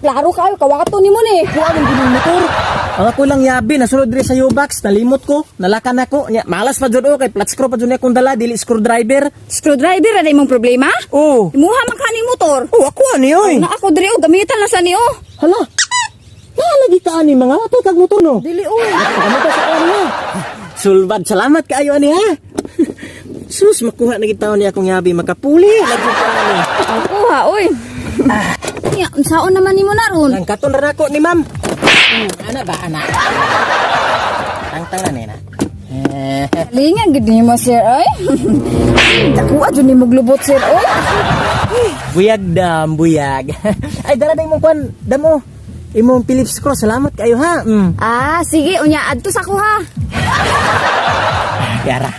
Klaro kayo, kawato nimo ni. Kuha man gid motor. Ang ako lang yabi nasulod diri sa U-box, nalimot ko, nalakan ako. Nya malas pa jud o kay flat screw pa jud ni akong dala, dili screwdriver. Screwdriver ra imong problema? Oh. Imuha man ka ning motor. Oh, ako ani oy. Na ako diri oh, gamitan lang sa ni oh. Hala. Naalagi ka ani mga ato kag motor no. Dili oy. Ano ka sa kanya? Sulbad, salamat kaayo ani ha. Sus, makuha na gid taon ni akong yabi, makapuli lagi ka ani. Ako ha, oy. Ya, unsaon naman nimo na ron? Lang katon ra nako ni ma'am. Ana ba ana? Tangtang na ni na. Eh, Lingan gid nimo, sir, oy. Dakuha jud nimo glubot, sir, oy. Buyag dam, buyag. Ay, dara na imong kwan, damo. Imong Philips Cross, salamat kayo ha. Ah, sige, unya adto sa kuha. Yara.